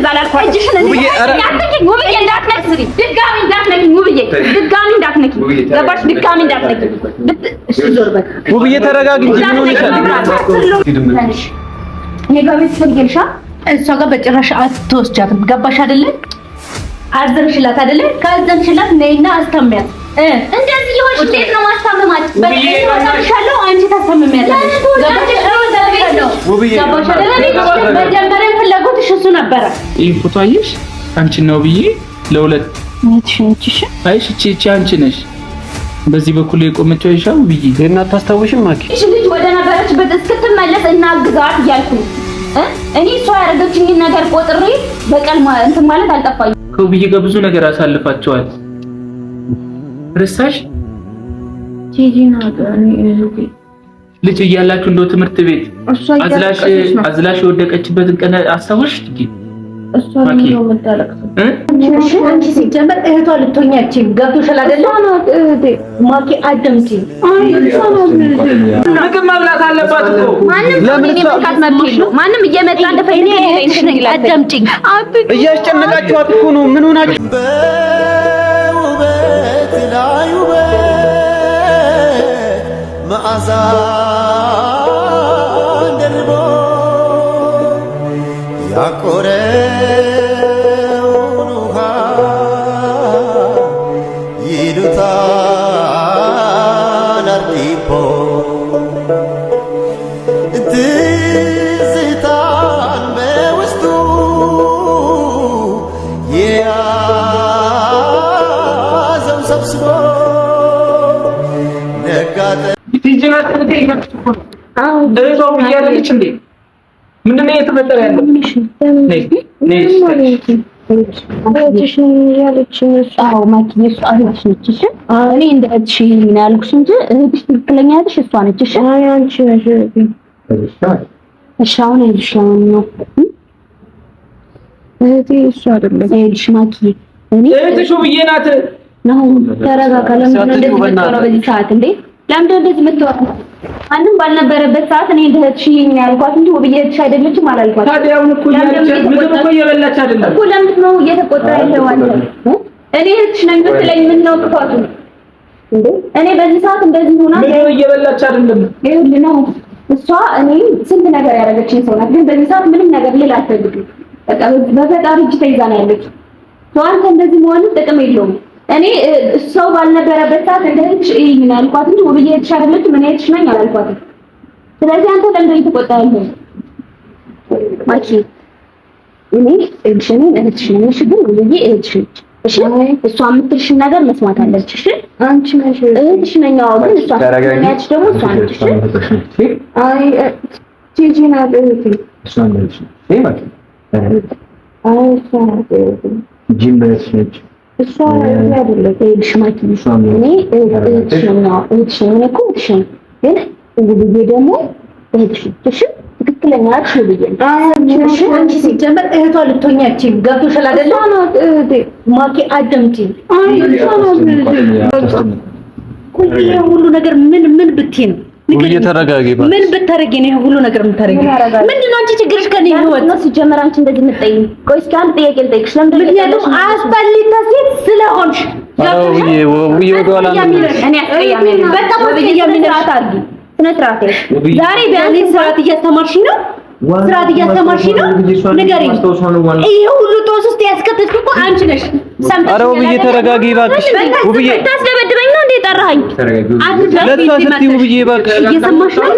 እንደዛ አላልኳትም። ውብዬ፣ ኧረ አትንኪኝ ውብዬ፣ እንዳትነኪኝ፣ ድጋሚ እንዳትነኪኝ ውብዬ፣ ድጋሚ እንዳትነኪኝ። ገባሽ? ድጋሚ እንዳትነኪኝ። እሺ ዞር በል። ውብዬ ተረጋግ እንጂ ምን ሆነሻል? እኔ ጋር ቤት ትፈልጊያለሽ? እሷ ጋር በጭራሽ አትወስጃትም። ገባሽ አይደለ? አዘንሽላት አይደለ? ካዘንሽላት ነይና አስታሚያት። እንደዚህ የሆንሽ እንዴት ነው ማስታመማት? በቃ እወጣልሻለሁ፣ አንቺ ታስታምሚያታለሽ። ውብዬ ገባሽ አይደለ? መጀመሪያ ፍላጎትሽ እሱ ነበረ። ይህ ፎቶ አየሽ? አንቺን ነው ብዬ ለሁለት አይሽ፣ እቺ እቺ አንቺ ነሽ። በዚህ በኩል የቆመችው አይሻ ውብዬ። ይሄን አታስታውሽም ማኪ? እሺ ልጅ ወደ ነበረችበት እስክትመለስ እናግዛት እያልኩኝ እኔ እሷ ያደረገችኝን ነገር ቆጥሬ በቀል እንትን ማለት አልጠፋኝም። ከውብዬ ጋር ብዙ ነገር አሳልፋቸዋል። ረሳሽ? ልጅ እያላችሁ እንደው ትምህርት ቤት አዝላሽ አዝላሽ የወደቀችበትን ቀን አስታወስሽ? አንቺ ሲጀመር እህቷ ልትሆኚ አትችይም። ገብቶሻል አይደለ? ማኪ አዳምጪ። ምግብ መብላት አለባት እኮ። ማንም ሰው እኔን የመንካት መብት የለውም። ማንም እየመጣ እንደፈለገ አዳምጪኝ። እያስጨነቃችኋት እኮ ነው። ምን ሆናችሁ? በውበት ላይ ውበት መዓዛ ደርቦ ያቆረውን ውሃ ይሉታል አርዲቦ ትዝታን በውስጡ የያዘው ሰብስቦ ነጋጠ እህቷ ውብዬ አይደለች እንዴ? ምንድን ነው እየተፈጠረ ያለው? አዎ ማኪ፣ እሷ እህትሽ ነች። እሺ እኔ እንደ እህትሽ ነው ያልኩሽ እንጂ እህትሽ ትክክለኛ እህትሽ እሷ ነች። እሺ እሺ አሁን ይኸውልሽ፣ ለማንኛውም እህቴ እሱ አይደለም። ይኸውልሽ ማኪ፣ እኔ እህትሽ ውብዬ ናት። ነው ተረጋጋ። ለምንድን ነው እንደዚህ የምትሆነው በዚህ ሰዓት እንዴ? ለምንድን ነው እንደዚህ የምትሆነው? ማንም ባልነበረበት ሰዓት እኔ እንደ እህትሽ ነው ያልኳት እንጂ ውብዬ እህትሽ አይደለችም አላልኳትም። ታዲያ አሁን እኮ እያለች ምግብ እኮ እየበላች አይደለም እኮ ለምንድን ነው እየተቆጣ ያለው አንተ? እኔ እህትሽ ነኝ ብትለኝ ምን ነው ጥፋቱ እንዴ? እኔ በዚህ ሰዓት እንደዚህ ሆና ምግብ እየበላች አይደለም። ይኸውልህ ነው እሷ እኔ ስንት ነገር ያደረገችኝ ሰው ናት፣ ግን በዚህ ሰዓት ምንም ነገር ልል አልፈልግም። በቃ በፈጣሪ እጅ ተይዛ ነው ያለችው። አንተ እንደዚህ መሆን ጥቅም የለውም። እኔ ሰው ባልነበረበት ሰዓት እንደ እህትሽ እይኝ ነው ያልኳት እንጂ ውብዬ እህትሽ አይደለችም እኔ እህትሽ ነኝ አላልኳትም። ስለዚህ አንተ ለምንድን ነው እየተቆጣ ያለኸው? ማኪ እኔ እህትሽ ነኝ እህትሽ ነኝ። እሺ ግን ውብዬ እህትሽ ነች። እሺ እሷ የምትልሽን ነገር መስማት አለብሽ። እሺ አንቺ ነሽ እህትሽ ነኝ። አዎ ግን እሷ ያች ደግሞ እሷ ነች። እሺ አይ ቲጂ ናት እህቴ። አይ እሷ ናት እህቴ። እሷ እህቴ አይደለችም። ይኸውልሽ ማኪ እኔ እህትሽ ነኝ። አዎ እህትሽ ነኝ። እኔ እኮ እህትሽ ነኝ፣ ግን ውብዬ ደግሞ እህትሽ ነች። እሺ ትክክለኛ እህትሽ ውብዬ ነች። እሺ አንቺ ሲጀመር እህቷ ልትሆኚ አትችይም። ገብቶሻል አይደለ? ማኪ አዳምጪኝ። ቆይ ይሄ ሁሉ ነገር ምን ምን ብትይ ነው? ውብዬ ተረጋጊ። ምን ብታረጊ ነው ይሄ ሁሉ ነገር የምታረጊው? ምንድን ነው አንቺ ችግርሽ ከኔ ህይወት? ነው ሲጀመር አንቺ እንደዚህ የምትጠይኝ? ቆይ እስኪ አንድ ጥያቄ ልጠይቅሽ። ለምንድን ነው ምክንያቱም አስጠሊታ ሴት ስለሆንሽ። ኧረ ውብዬ ውብዬ ወደኋላ እንመለስ። እኔ አስቀያሚ ነኝ? በጣም አስቀያሚ ነሽ። ስርዓት አድርጊ፣ ስነ ስርዓት ያዥ። ዛሬ ቢያንስ እኔ ስርዓት እያስተማርሽኝ ነው። ስርዓት እያስተማርሽኝ ነው። ንገሪኝ፣ ይሄ ሁሉ ጦስ ውስጥ ያስከተትኩ እኮ አንቺ ነሽ። ኧረ ውብዬ ተረጋጊ እባክሽ። ውብዬ ታስደበድበኝ ነው እንዴ ጠራኸኝ? ለእሷ ስትይ ውብዬ እባክሽ። እየሰማሽ ነው?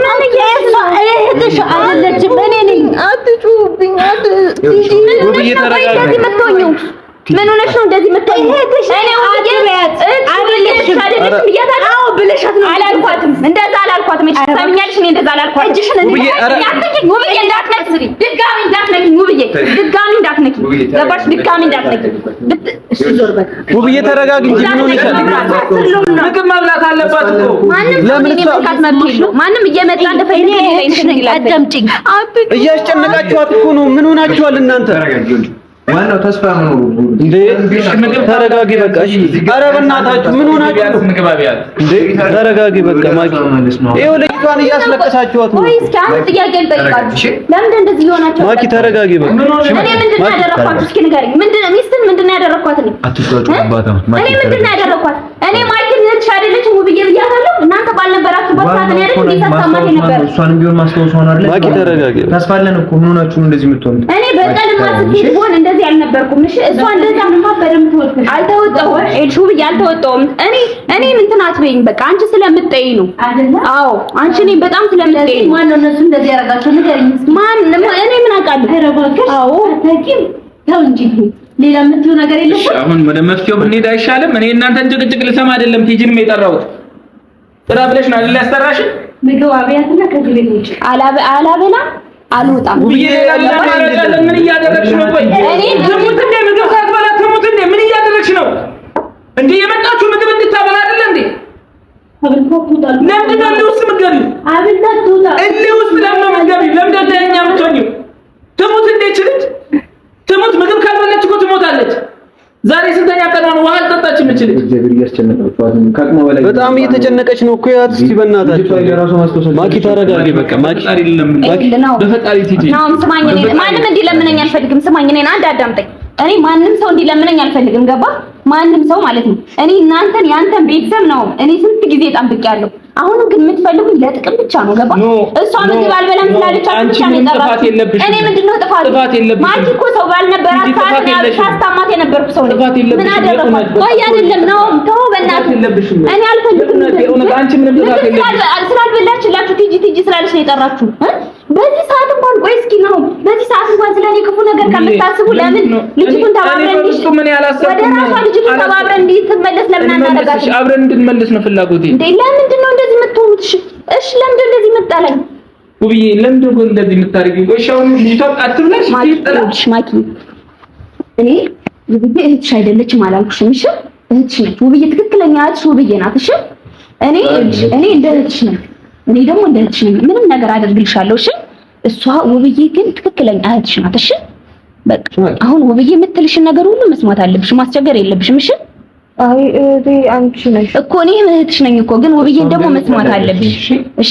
እህትሽ አይደለችም እኔ ነኝ። አትጩህብኝ። ውብዬ ተረጋጊ። እንደዚህ የምትሆኚው ምን ሆነሽ ነው እንደዚህ የምትሆኚው? እኔ ውብዬ አይደለሽም አይደለሽም ብያታለሁ። አዎ ብለሻት ነው። አላልኳትም፣ እንደዛ አላልኳትም። እሺ ትሰሚኛለሽ? እኔ እንደዛ አላልኳትም። እጅሽን እኔ ውብዬ ኧረ አትንኪኝ ውብዬ፣ እንዳትነኪኝ፣ ድጋሚ እንዳትነኪኝ ውብዬ፣ ድጋሚ እንዳትነኪኝ። ገባሽ? ድጋሚ እንዳትነኪኝ። እሺ ዞር በል። ውብዬ ተረጋግ እንጂ ምን ሆነሻል? ምግብ መብላት አለባት እኮ። ማንም ሰው እኔን የመንካት መብት የለውም። ማንም እየመጣ እንደፈለገ እኔ እህትሽ ነኝ። አዳምጪኝ። እያስጨነቃችኋት እኮ ነው። ምን ሆናችኋል እናንተ? ዋናው ተስፋ መኖሩ እንዴ። ተረጋጊ በቃ እሺ። ኧረ በእናታችሁ ምን ሆናችሁ ነው እንዴ? ተረጋጊ በቃ ማኪ። ይኸው ልጅቷን እያስለቀሳችኋት ነው። ቆይ እስኪ አንድ ጥያቄ ልጠይቃችሁ። ለምንድን እንደዚህ እየሆናችሁ? ማኪ ተረጋጊ በቃ። እኔ ምንድን ነው ያደረኳችሁ? እስኪ ንገረኝ። ምንድን ነው ሚስትን ምንድን ነው ያደረኳት? እኔ እኔ ምንድን ነው ያደረኳት? እኔ ማኪን እህትሽ አይደለችም ውብዬ ብያታለሁ። እናንተ ባልነበራችሁበት ሰዓት እኔ አይደል እንዴ ሳታማት የነበረ? እሷንም ቢሆን ማስታወስ ሆነ አይደል? ማኪ ተረጋጊ። ተስፋ አለን እኮ ምን ሆናችሁ ነው እንደዚህ የምትሆኑት? እኔ በቀልማ ስትሄድ ብሆን እንደዚህ አልነበርኩም። እሺ እሷ እንደዛ አልተወጣሁም። ኤልሹ ብዬ አልተወጣሁም። እኔ እኔን እንትን አትበይኝ። በቃ አንቺ ስለምትጠይኝ ነው አይደለ? አዎ አንቺ እኔን በጣም ስለምትጠይኝ ነው። ማን ነው እነሱ እንደዚህ ያደርጋቸው? ንገሪኝ እስኪ። ማን እኔ ምን አውቃለሁ? ኧረ እባክሽ። አዎ አታውቂም? ተው እንጂ ሌላ የምትይው ነገር የለሽም? እሺ አሁን ወደ መፍትሄው ብንሄድ አይሻልም? እኔ እናንተን ጭቅጭቅ ልሰማ አይደለም ቲጂንም የጠራሁት። ጥራ ብለሽ ነው አይደል ያስጠራሽን? ምግብ አብያትና ከዚህ ቤት ውጭ አላበላም፣ አልወጣም። ውብዬ ሌላ አማራጭ አለ? ምን እያደረግሽ ነው? ቆይ ትሙት እንዴ? ምግብ ሳትበላ ትሙት እንዴ? ምን እያደረግሽ ነው እንዴ? የመጣችሁ ምግብ እንድታበላ አይደለ እንዴ? ለምንድን ነው እልህ ውስጥ የምትገቢው? አብልታት ትውጣ። እልህ ውስጥ ለምን ነው የምትገቢው? ለምንድን ነው እኛ የምትሆኚው? ትሙት እንዴ? ይህች ልጅ ትሙት። ምግብ ካልበላች እኮ ትሞታለች። ዛሬ ስንተኛ ቀኗ ነው? ውሃ አልጠጣችም ይህች ልጅ። እግዚአብሔር እያስጨነቃችሁ ከአቅሟ በላይ በጣም እየተጨነቀች ነው እኮ ያት። እስኪ በእናታችሁ ማኪ ተረጋጊ በቃ ማኪ። በፈጣሪ ቲጂ ናኦም ስማኝ፣ እኔ ማንም እንዲለምነኝ አልፈልግም። ስማኝ፣ እኔን አንድ አዳምጠኝ። እኔ ማንም ሰው እንዲለምነኝ አልፈልግም። ገባ? ማንም ሰው ማለት ነው። እኔ እናንተን ያንተን ቤተሰብ ነው እኔ ስንት ጊዜ ጠብቄያለሁ። አሁንም ግን የምትፈልጉኝ ለጥቅም ብቻ ነው። ገባ? እሷ ምግብ አልበላም ስላለቻችሁ ብቻ ነው የጠራችሁ። እኔ ምንድነው ጥፋት? ጥፋት የለብሽም። ማኪ እኮ ሰው ባልነበራት ቲጂ ሰዓት ጥፋት እኔ የለሽም። ሳስታማት የነበርኩ ሰው ነኝ። ጥፋት የለብሽም። ምን አደረኳት? ቆይ አይደለም ነው ተው፣ በእናትህ የለብሽም። እኔ አልፈልግም። የእውነት አንቺ ምንም ጥፋት ምግብ የለብሽም። ስላልበላችላችሁ ቲጂ ቲጂ ስላለች ነው የጠራችሁ እ በዚህ ሰዓት እንኳን ቆይ እስኪ ነው በዚህ ሰዓት እንኳን ስለኔ ክፉ ነገር ከምታስቡ ለምን ልጅቱን ተባብረን ወደ ራሷ ልጅቱን ተባብረን እንድትመለስ ለምን አናደርጋትም? አብረን እንድንመለስ ነው ፍላጎቴ። እንዴ ለምንድን ነው እንደዚህ የምትሆኑት? እሺ እሺ፣ ለምንድን ነው እንደዚህ የምትጠላኝ? ውብዬ ለምንድን ነው እንደዚህ የምታደርጊው? እሺ አሁን ልጅቷ አትብላሽ ማኪ ማኪ፣ እኔ ውብዬ እህትሽ አይደለችም አላልኩሽም? እሺ እህትሽ ነች ውብዬ፣ ትክክለኛ እህትሽ ውብዬ ናት። እሺ እኔ እኔ እንደ እህትሽ ነኝ። እኔ ደግሞ እንደ እህትሽ ነኝ። ምንም ነገር አደርግልሻለሁ። እሺ እሷ ውብዬ ግን ትክክለኛ እህትሽ ናት። እሺ በቃ አሁን ውብዬ የምትልሽን ነገር ሁሉ መስማት አለብሽ፣ ማስቸገር የለብሽም። እሺ አይ እህቴ አንቺ ነሽ እኮ እኔ እህትሽ ነኝ እኮ ግን ውብዬን ደግሞ መስማት አለብሽ። እሺ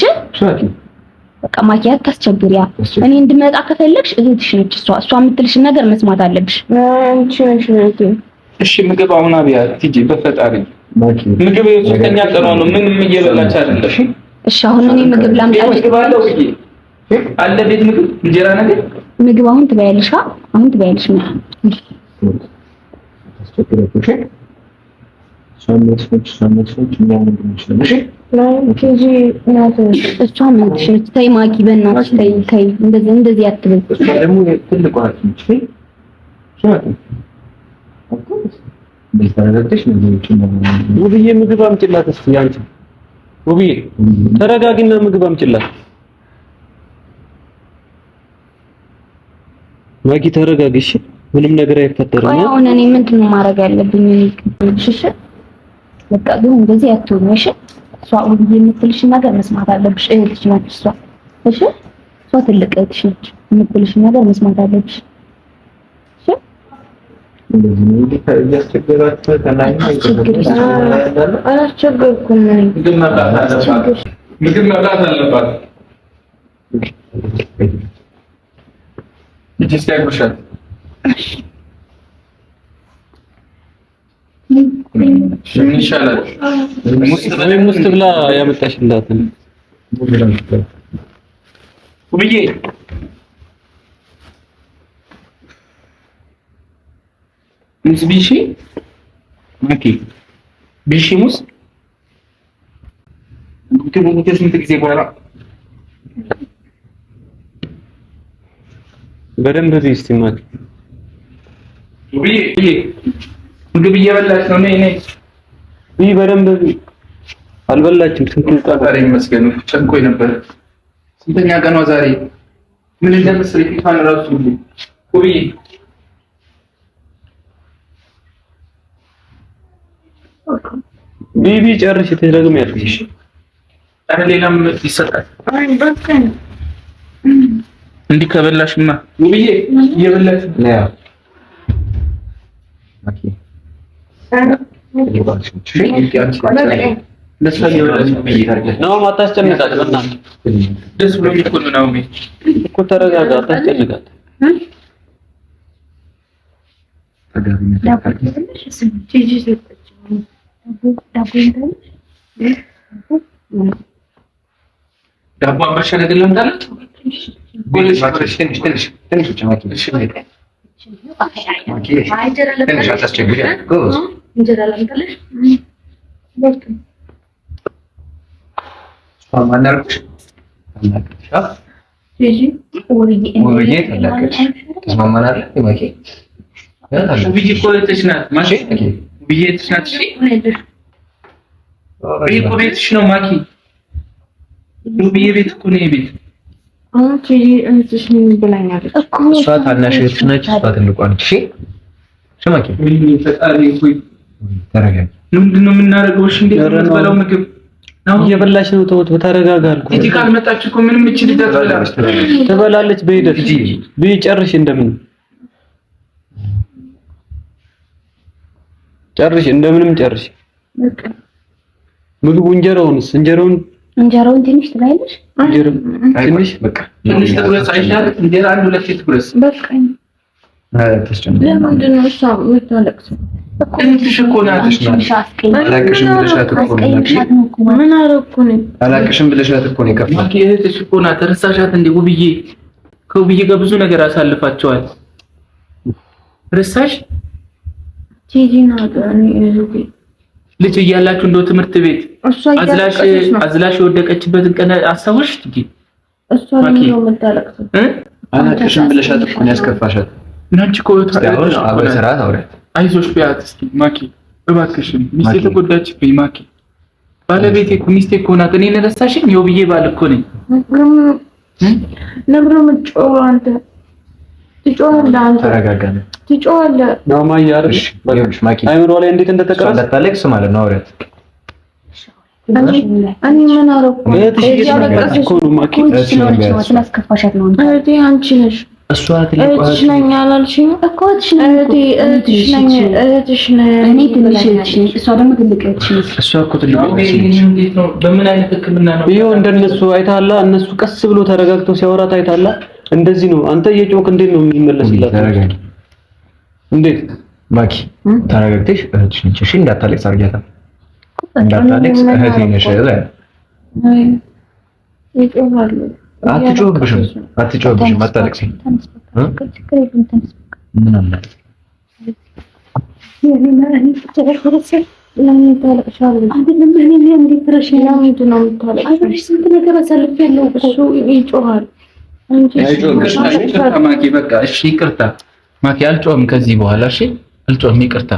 በቃ ማኪ አታስቸግሪያ። እኔ እንድመጣ ከፈለግሽ እህትሽ ነች እሷ እሷ የምትልሽን ነገር መስማት አለብሽ። አንቺ ነሽ እህቴ። እሺ ምግብ አሁን አብያ ቲጂ በፈጣሪ ምግብ የሶስተኛ ቀኗ ነው። ምንም እየበላች አይደለም። እሺ አሁን እኔ ምግብ ላምጣልሽ። ምግብ አለ ውብዬ አለ ቤት ምግብ እንጀራ ነገር ምግብ አሁን ትበያለሽ። አሁን ትበያለሽ ምግብ እሷ እህትሽ ነች። ተይ ማኪ በእናትሽ ተይ ተይ፣ እንደዚህ እንደዚህ አትበይ። እሷ ደግሞ ትልቋ ነች። ውብዬ ምግብ አምጪላት እስኪ አንቺ ውብዬ ተረጋጊና ምግብ አምጪላት። ማኪ ተረጋጊ እሺ። ምንም ነገር አይፈጠርም። ቆይ አሁን እኔ ምንድን ነው ማድረግ ያለብኝ? እሺ በቃ ግን እንደዚህ አትሁኝ እሺ። እሷ ውብዬ የምትልሽን ነገር መስማት አለብሽ። እህትሽ ናት እሷ። እሺ እሷ ትልቅ እህትሽ ነች። የምትልሽን ነገር መስማት አለብሽ። እሺ አላስቸገርኩም። ምግብ መብላት አለባት። ምግብ መብላት አለባት። ሂጂ እስኪ አጉርሻት። ምን ይሻላል? ወይ ሙዝ ትብላ ያመጣሽላትን። ውብዬ ሙዝ ቢሺ ማኪ ቢሺ ሙዝ ከስንት ጊዜ በኋላ በደንብ ብይ እስኪ ማኪ። ውብዬ ምግብ እየበላች ነው። ነይ ነይ ብይ በደንብ ብይ። አልበላችም። ስንት ፈጣሪ ይመስገን ጨንቆኝ ነበር። ስንተኛ ቀኗ ዛሬ? ምን እንደምትሰሪ ፊቷን እራሱ ውብዬ ብይ ብይ ጨርሽ፣ ትደግሚያለሽ። ኧረ ሌላም ይሰጣል። አይ በቃኝ። እንዲህ ከበላሽማ ውብዬ እየበላች ማኪ ናሆም አታስጨንቃት፣ በእናትህ ደስ ብሎኝ እኮ ነው ናሆሜ። እኮ ተረጋጋ፣ አታስጨንቃት። ዳቦ አምባሻ ነገር ላምጣላት? ትንሽ ትንሽ ብቻ ማኪ፣ ትንሽ አታስቸግሪ። ጎበዝ እንጀራ ላምጣልሽ? ማን አልኩሽ? ውብዬ ታላቅሽ ተስማማን አይደል? ማኪ ውብዬ እኮ እህትሽ ናት። ማኪ ውብዬ እህትሽ ናት። እሺ ይሄ እኮ ቤትሽ ነው ማኪ። ውብዬ ቤት እኮ ነው ይሄ ቤት። አሁን ቲጂ እህትሽ ነኝ ብላኛለች እኮ እሷ ታናሽ እህትሽ ነች፣ እሷ ትልቋ ነች። እሺ እሺ ማኪ ወይኔ ፈጣሪ ሆይ ተረጋጊ። ምንድን ነው የምናደርገው? እሺ እንዴት ነው የምትበላው ምግብ? እየበላች ነው። ተውት፣ ተረጋጋ አልኩህ። ቲጂ ካልመጣች እኮ ምንም እቺ ልጅ አትበላም። ትበላለች በሂደት። ብይ፣ ጨርሽ፣ እንደምንም ጨርሽ፣ እንደምንም ጨርሽ። ምግቡ እንጀራውንስ? እንጀራውን እንጀራውን ትንሽ ትበያለሽ? ትንሽ በቃ ትንሽ ትጉረስ አይሻልም? እንጀራ አንድ ሁለት ትጉረስ። በቃኝ። ለምንድን ነው እሷ የምታለቅሰው? እህትሽ እኮ ናት። አላቅሽም ብለሻት እኮ ነው ማኪ። ምን አደረኩ እኔ? አላቅሽም ብለሻት እኮ ነው የከፋት። ማኪ እህትሽ እኮ ናት። ረሳሻት እንዴ? ውብዬ ከውብዬ ጋር ብዙ ነገር አሳልፋቸዋል። ረሳሽ? ቲጂ ናት እኔ እህቴ። ልጅ እያላችሁ እንደው ትምህርት ቤት እሷ አዝላሽ እያለቀሰች ነው። አዝላሽ የወደቀችበትን ቀን አስታወስሽ? ቲጂ እሷ ለምን ነው የምታለቅሰው? እ አላቅሽም ብለሻት እኮ ነው ያስከፋሻት። ናንቺ እኮ እስኪ አሁን በስርዓት አውሪያት። አይዞሽ ቢያት እስኪ ማኪ እባክሽን፣ ሚስቴ ተጎዳችብኝ። ማኪ ባለቤቴ እኮ ሚስቴ እኮ ናት። እኔን ረሳሽኝ? የውብዬ ባል እኮ ነኝ። ለምን ነው የምትጮኸው አንተ? ትጮኻለህ አንተ፣ ተረጋጋ ነው ትጮኻለህ። ናማ እያደረግሽ እሺ ይኸውልሽ ማኪ አይምሮ ላይ እንዴት እሷ እንደተቀረጸ እንዳታለቅስ ማለት ነው አውሪያት። እኔ ምን አደረኩ? እህትሽ እየተናገረች እኮ ነው ማኪ። እህትሽ ስለሆነች ነው፣ ስላስከፋሻት ነው እንጂ እህቴ አንቺ ነሽ። እሷ ትልቋ እህትሽ ነኝ አላልሽኝም? እኮ እህትሽ ነኝ እኮ። እህቴ እህትሽ ነኝ እህትሽ ነኝ እኔ ትንሽ እህትሽ ነኝ፣ እሷ ደግሞ ትልቅ እህትሽ ነች። እሷ እኮ ትልቋ ውብዬ እህትሽ ነች። እንዴት ነው? በምን አይነት ሕክምና ነው? ይኸው እንደነሱ አይታላ። እነሱ ቀስ ብሎ ተረጋግተው ሲያወራት አይታላ። እንደዚህ ነው። አንተ እየጮክ እንዴት ነው የሚመለስላት? ተረጋጊ እንዴት ማኪ ተረጋግተሽ እህትሽ ነች። እሺ እንዳታለቅስ አድርጊያታ። እንዳታለቅስ እህቴ ነሽ። አይ ይጮኻሉ። አትጮህብሽም፣ አትጮህብሽም፣ አታለቅስም። ችግር የለም ተነስ። ምን አለ ለምን ታለቅሻለሽ? አይደለም እኔ እንዴት ረሽ ለምንድን ነው የምታለቅሺው? አብረሽ ስንት ነገር አሳልፌያለሁ እኮ። እሱ ይጮኻል። አንቺ ይቅርታ ማኪ፣ በቃ እሺ፣ ይቅርታ ማኪ፣ አልጮህም ከዚህ በኋላ እሺ፣ አልጮህም፣ ይቅርታ።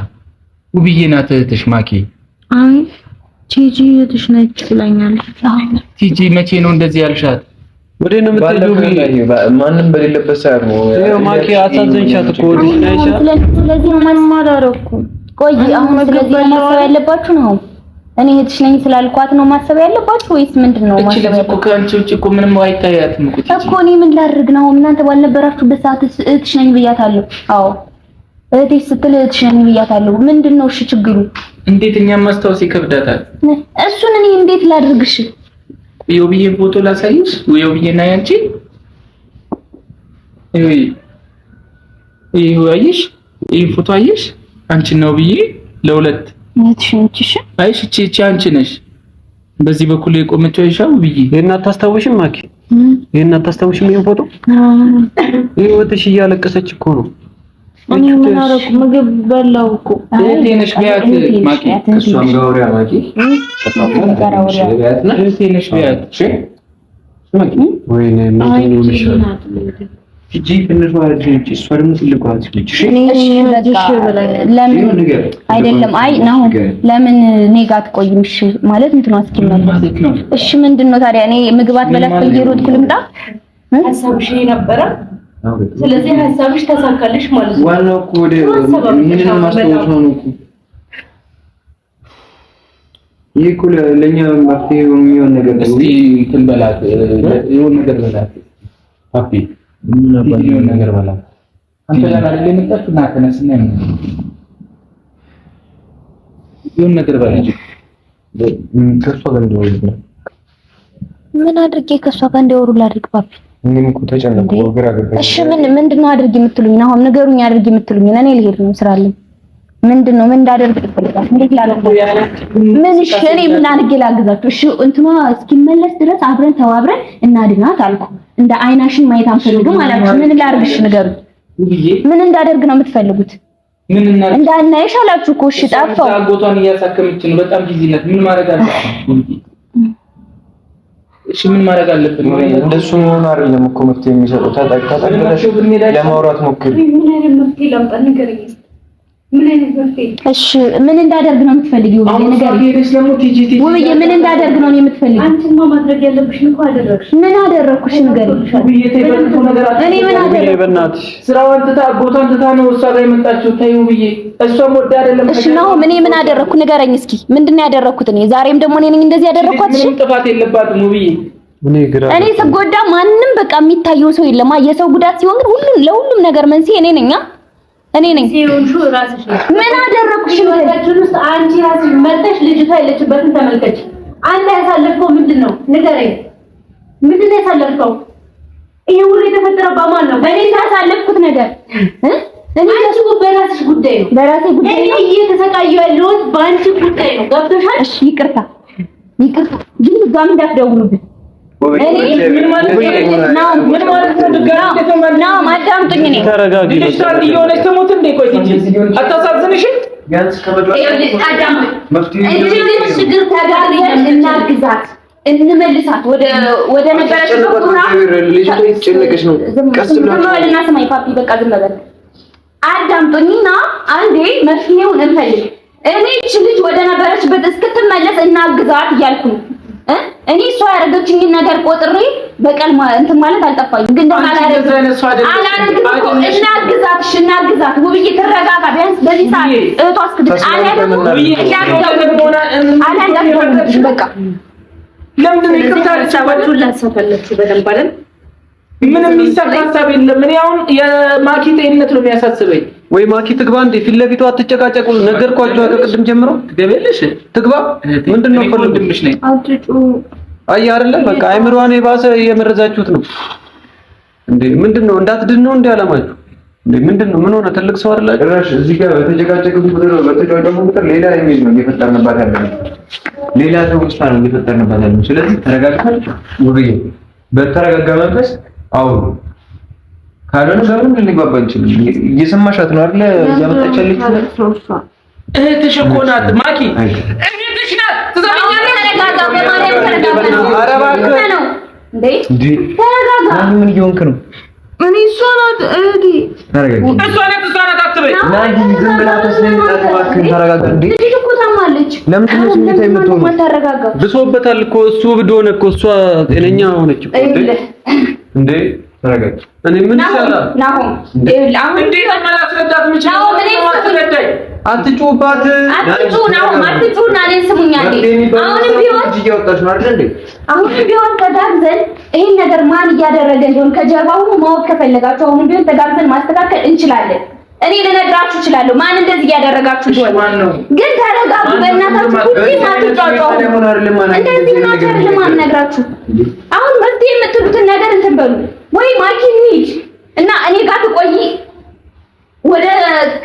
ውብዬ ናት እህትሽ ማኪ። አይ ቲጂ እህትሽ ነች ብላኛለች። ቲጂ መቼ ነው እንደዚህ ያልሻት? ወዴት ነው የምትሄጂው? ማንም በሌለበት ሰዓት ነው። ይኸው ማኪ አሳዘንሻት እኮ ወዲህ ነይሻ። ስለዚህ ነው ምንም አላደረኩም። ቆይ አሁን ስለዚህ ነው ማሰብ ያለባችሁ ነው? እኔ እህትሽ ነኝ ስላልኳት ነው ማሰብ ያለባችሁ ወይስ ምንድን ነው እቺ ማሰብ ልጅ እኮ ያለባችሁ? ከአንቺ ውጭ እኮ ምንም አይታያትም እኮ ቲጂ። እኮ እኔ ምን ላድርግ ነው? እናንተ ባልነበራችሁበት ሰዓት እህትሽ ነኝ ብያታለሁ። አዎ እህቴ ስትል እህትሽ ነኝ ብያታለሁ። ምንድን ነው እሺ ችግሩ? እንዴት እኛም ማስታወስ ይከብዳታል። እሱን እኔ እንዴት ላድርግሽ? የውብዬን ፎቶ ላሳይሽ። የውብዬና ያንቺ ይኸው አየሽ፣ ይሄ ፎቶ አየሽ? አንቺና ውብዬ ለሁለት እህትሽ ነች። እሺ አይሽ፣ እቺ እቺ አንቺ ነሽ። በዚህ በኩል የቆመችው አይሻ ውብዬ። ይሄን አታስታውሽም ማኪ? ይሄን አታስታውሽም? ይሄን ፎቶ ይኸው እህትሽ እያለቀሰች እኮ ነው። እኔ ምን አደረኩ? ምግብ በላሁ እኮ። እህቴ ነሽ ቢያት ማኪ፣ እሷም ጋር አውሪያ ማኪ። እህቴ ነሽ ቢያት። እሺ ማኪ ወይኔ አይ ምንድን ነው ቲጂ የሚሻለው? ናት እህቴ። ቲጂ ትንሿ እህትሽ ነች። እሷ ደግሞ ትልቋ እህትሽ ነች። እሺ እኔ እሺ እህትሽ በቃ ብላኛለች። ለምን ይኸው ንገሪያት። አይደለም? አይ ናሁ ለምን እኔ ጋር አትቆይም? እሺ ማለት እንትኗ እስኪመለስ ማለት ነው። እሺ ምንድን ነው ታዲያ? እኔ ምግብ አትበላት ብዬ ሮጥኩ ልምጣ? ሀሳብሽ ይሄ ነበረ። ስለዚህ ሀሳብሽ ተሳካልሽ ማለት ነው። ዋናው እኮ ወደ ይህንን ማስታወስ ነው እኮ። ይህ እኮ ለእኛ መፍትሄ የሚሆን ነገር ነው። እስቲ እንትን በላት፣ የሆነ ነገር በላት ፓፒ፣ የሆነ ነገር በላት። አንተ ጋር አይደል የመጣችው? ና ተነስና ይሁን ነገር ባለ ከእሷ ጋር እንዲያወሩ ምን አድርጌ ከእሷ ጋር እንዲያወሩ ላድርግ? ፓፒ እኔም እኮ ተጨነቅኩ፣ ግራ ገባኝ። እሺ ምንድን ነው አድርጊ የምትሉኝ? አሁን ንገሩኝ፣ አድርጊ የምትሉኝ። እኔ ልሄድ ነው፣ ስራ አለኝ። ምንድን ነው ምን እንዳደርግ ትፈልጋለህ? እንዴት ላደርግ? ምን እሺ፣ እኔ ምን አድርጌ ላግዛችሁ? እሺ እንትኗ እስኪመለስ ድረስ አብረን ተባብረን እናድናት አልኩ። እንደ አይናሽን ማየት አንፈልግም አላችሁ። ምን ላድርግሽ? ንገሩኝ። ምን እንዳደርግ ነው የምትፈልጉት? ምን እናድርግ? እንዳናይሽ አላችሁ እኮ። እሺ ጠፋው። አጎቷን እያሳከመች ነው፣ በጣም busy ናት። ምን ማድረግ አለብን? እሺ ምን ማድረግ አለብን? እንደሱ መሆኑ አይደለም እኮ መፍትሄ የሚሰጠው። ተጠቅለሽ ለማውራት ሞክሪ። ምን አይነት መፍትሄ ላምጣ? ንገረኝ። ምን አይነት መፍትሄ? እሺ ምን እንዳደርግ ነው የምትፈልጊው? ውብዬ ምን እንዳደርግ ነው የምትፈልጊው? አንቺማ ማድረግ ያለብሽን እኮ አደረግሽ። ምን አደረግኩሽ? ንገሪኝ። እኔ ምን አደረግኩ? በእናትሽ ስራዋን ትታ አጎቷን ትታ ነው እሷ ጋር የመጣችው። ተይው ውብዬ፣ እሷም ወዳ አይደለም። እሺ ነው እኔ ምን አደረግኩ? ንገረኝ እስኪ ምንድን ነው ያደረግኩት? እኔ ዛሬም ደግሞ እኔ ነኝ እንደዚህ ያደረግኳት? እሺ ምንም ጥፋት የለባትም ውብዬ። እኔ ስጎዳ ማንም በቃ የሚታየው ሰው የለም። የሰው ጉዳት ሲሆን ግን ሁሉም ለሁሉም ነገር መንስኤ እኔ ነኝ። እኔ ነኝ። ምን አደረኩሽ? ህይወታችን ውስጥ አንቺ ራስሽ መጥተሽ ልጅቷ ያለችበትን ተመልከች። አንተ ያሳለፍከው ምንድን ነው ንገረኝ። ምንድን ነው ያሳለፍከው? ይሄ ሁሉ የተፈጠረው በማን ነው? እኔ ያሳለፍኩት ነገር እኔ አንቺ በራስሽ ጉዳይ ነው። በራሴ ጉዳይ ነው። እኔ እየተሰቃየሁ ያለሁት በአንቺ ጉዳይ ነው። ገብቶሻል? እሺ ይቅርታ፣ ይቅርታ። ግን ድጋሚ እንዳትደውሉብኝ። ምን ማለት ነው? አዳምጡኝ። እኔ ተረጋጊ። ልጅቷ እንዲህ የሆነች ትሙት እንዴ? ቆይ ቲጂ አታሳዝንሽም? እናግዛት፣ እንመልሳት ወደ ነበረችበት። ልጅቷ የተጨነቀች ነው። ቀስ ዝም በልና ስማኝ ፓፒ፣ በቃ ዝም በል አዳምጡኝና አንዴ መፍትሄውን እንፈልግ። እኔ ይህች ልጅ ወደ ነበረችበት እስክትመለስ እናግዛት እያልኩኝ እኔ እሷ ያደረገችኝን ነገር ቆጥሬ በቀል እንትን ማለት አልጠፋኝም፣ ግን ደግሞ አላደርግም እኮ። እናግዛት፣ እሺ እናግዛት። ውብዬ ትረጋጋ፣ ቢያንስ በዚህ ሰዓት እህቷ እስክትድን። አሊያ ደግሞ አሊያ እንዳትደውልብኝ በቃ። ለምንድን ነው ይቅርታ ሀሳባችሁን ላሳካላችሁ በደንብ አይደል? ምንም የሚሳካ ሀሳብ የለም። እኔ አሁን የማኪ ጤንነት ነው የሚያሳስበኝ። ወይ ማኪ ትግባ እንዴ! ፊት ለፊቷ አትጨቃጨቁ። ነገርኳችሁ ከቅድም ጀምሮ። ትገቢያለሽ? ትግባ። ምንድን ነው ወንድምሽ ነኝ። አይ አይደለ በቃ አይምሮዋን የባሰ እየመረዛችሁት ነው እንዴ! ምንድን ነው እንዳትድን ነው እንዴ አላማችሁ? እንዴ ምንድን ነው? ምን ሆነ? ትልቅ ሰው አይደላችሁ? ጭራሽ እዚህ ጋር በተጨቃጨቁ ቁጥር በተጫጫቁ ቁጥር ሌላ image ነው እየፈጠርንባት ያለነው። ሌላ ሰው ውስጥ ነው እየፈጠርንባት ያለነው። ስለዚህ ተረጋግተን ውብዬ፣ በተረጋጋ መንፈስ አውሩ። ካልሆነ በምንም ልንግባባ አንችልም። እየሰማሻት ነው አይደለ? እያመጣች ያለችው እህትሽ እኮ ናት ማኪ፣ እህትሽ ናት። ትሰማኛለሽ? ተረጋጋ፣ በማርያም ተረጋጋ። ኧረ እባክህ እንዴ ተረጋጋ። ምን እየሆንክ ነው? እኔ እሷ ናት እህቴ። ተረጋጊ። እሷ ናት እሷ ናት አትበይ። ናሂ ዝም ብላ ተስለምጣት እባክህን ተረጋጋ። እንዴ ልጅ እኮ ታማለች። ለምንድን ነው ስሜታዊ የምትሆነው? የማታረጋጋው? ብሶበታል እኮ እሱ እብድ ሆነ እኮ እሷ ጤነኛ ሆነች እኮ። እንዴ ተረጋጊ። እኔ ምን ይሻላል? ናሆም ይኸውልህ አሁን እንዴት ነው ማላስረዳት የምችለው? ናሆም እኔ ማስረዳኝ አትጩባት። አትጩ ናሆም አትጩና እኔን ስሙኝ አንዴ። አሁንም ቢሆን እጅ እያወጣች ነው አይደል እንዴ? አሁንም ቢሆን ተጋግዘን ይሄን ነገር ማን እያደረገ እንደሆነ ከጀርባው ማወቅ ከፈለጋችሁ አሁንም ቢሆን ተጋግዘን ማስተካከል እንችላለን። እኔ ልነግራችሁ እችላለሁ ማን እንደዚህ እያደረጋችሁ እንደሆነ። ግን ተረጋጉ፣ በእናታችሁ ሁሌም አትጫጫሁ። እንደዚህ ናችሁ አይደለም አልነግራችሁ። አሁን መፍትሄ የምትሉትን ነገር እንትን በሉ ወይ ማኪ እንሂድ እና እኔ ጋር ትቆይ፣ ወደ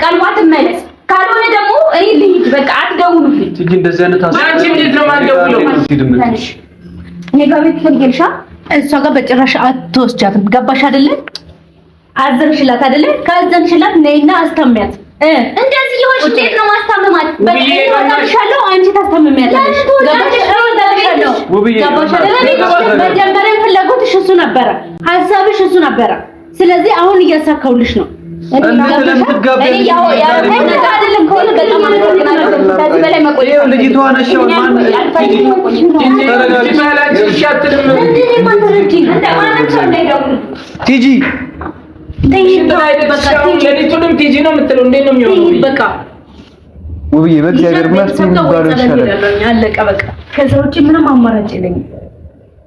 ቀልቧ ትመለስ። ካልሆነ ደግሞ እኔ ልሂድ፣ በቃ አትደውሉብኝ። ቲጂ እንደዚህ አይነት ሀሳብ አንቺ እንዴት ነው የማልደውለው? ትንሽ እኔ ጋር ቤት ትፈልጊያለሽ? እሷ ጋር በጭራሽ አትወስጃትም። ገባሽ አይደለ? አዘንሽላት አይደለ? ካዘንሽላት ነይና አስታሚያት። እንደዚህ የሆንሽ እንዴት ነው ማስታመማት? በቃ እኔ እወጣልሻለሁ፣ አንቺ ታስታምሚያለሽ። ገባሽ? እወጣልሻለሁ። ገባሽ አይደለ? መጀመሪያ ፍላጎትሽ እሱ ነበረ፣ ሀሳብሽ እሱ ነበረ። ስለዚህ አሁን እያሳካውልሽ ነው። እኔ ያው ያደረኩት ነገር አይደለም ከሆነ በጣም አመሰግናለሁ። ከዚህ በላይ መቆየት ይኸው ልጅቷ ነሽ። ማን አልፈልግም መቆየት። ቲጂ ሌሊቱንም ቲጂ ነው የምትለው። እንዴት ነው የሚሆነው? በቃ ውብዬ በእግዚአብሔር መፍትሄ የሚባለው ይሻላል። አለቀ በቃ። ከዛ ውጪ ምንም አማራጭ የለኝም።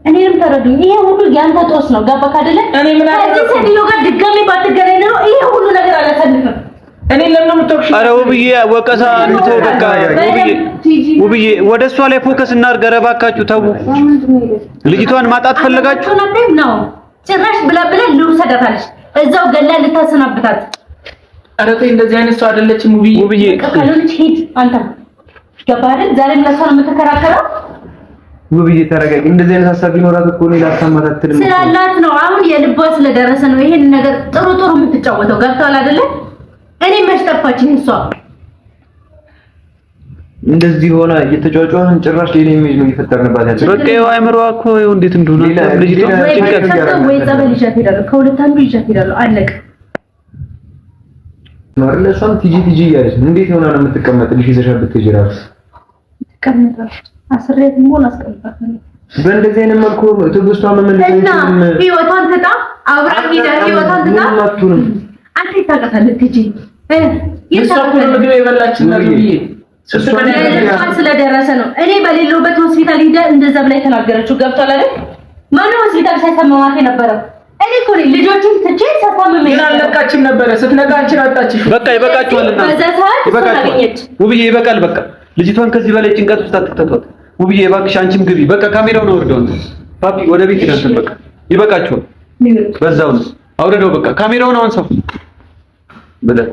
እኔንም ተረዱኝ። ይሄ ሁሉ ያንተ ጦስ ነው። ገባክ አይደለ? እኔ ምን ከዚህ ሴትዮ ጋር ድጋሜ ባትገናኝ ኖሮ ይሄ ሁሉ ነገር አላሳልፍም። እኔ ለምን የምትወቅሽኝ? ኧረ ውብዬ ወቀሳ እንተው በቃ። ውብዬ ውብዬ ወደ እሷ ላይ focus እናድርግ። ኧረ እባካችሁ ተው። ልጅቷን ማጣት ፈለጋችሁ ነው ጭራሽ ብላ ብላ ልውሰዳታለች። እዛው ገላ ልታሰናብታት። ኧረ ተይ፣ እንደዚህ አይነት ሰው አይደለችም ውብዬ። ውብዬ ካልሆነች ሂድ አንተ። ገባህ አይደል? ዛሬም ለእሷ ነው የምትከራከረው። ውብዬ ተረጋጊ። እንደዚህ አይነት ሀሳብ ቢኖራት እኮ እኔ ላሰማት አትልም ስላላት ነው። አሁን የልቧ ስለደረሰ ነው ይሄን ነገር ጥሩ ጥሩ የምትጫወተው። ገብቶሃል አይደለ? እኔ መች ጠፋችኝ እሷ እንደዚህ ሆና እየተጫጫህን ጭራሽ ሌላ image ነው እየፈጠርንባት ያለው። በቃ ይኸው አይምሮዋ እኮ ይኸው እንዴት እንደሆነ ልጅቷ ጭንቀት ወይ ጸበል ይዣት እሄዳለሁ፣ ከሁለት አንዱ ይዣት እሄዳለሁ። አለቀ ነው አይደል? እሷም ቲጂ ቲጂ እያለች እንዴት ሆና ነው የምትቀመጥልሽ? ይዘሻት ብትሄጂ እራሱ ትቀመጣለች። አስሬት ሞን አስቀምጣታለሁ። በእንደዚህ አይነት መልኩ ትዕግስቷን መመለስ እና ህይወቷን ትጣ አብራ ሂዳ ህይወቷን ትጣ። አንተ ይታቀታለህ ቲጂ እሷ እኮ ነው ምግብ የበላችን ነው ውብዬ ስለደረሰ ነው። እኔ በሌለሁበት ሆስፒታል ሂዳ እንደዛ ብላ የተናገረችው ገብቷል አይደል? ማነው ሆስፒታል ሳይሰማማት የነበረው? እኔ እኮ ነኝ ልጆችን ትቼ ሳሳምም ግን አልነቃችም ነበረ። ስትነቃ አንቺን አጣችሽ። በቃ ይበቃችኋል። እና በዛ ሰዓት ይበቃችኋል። ውብዬ ይበቃል። በቃ ልጅቷን ከዚህ በላይ ጭንቀት ውስጥ አትክተቷት። ውብዬ እባክሽ አንቺም ግቢ። በቃ ካሜራውን አውርደው አንተ ፓፒ ወደ ቤት ይደርሰን። በቃ ይበቃችኋል። በዛው ነው አውርደው። በቃ ካሜራውን አንሳው ብለህ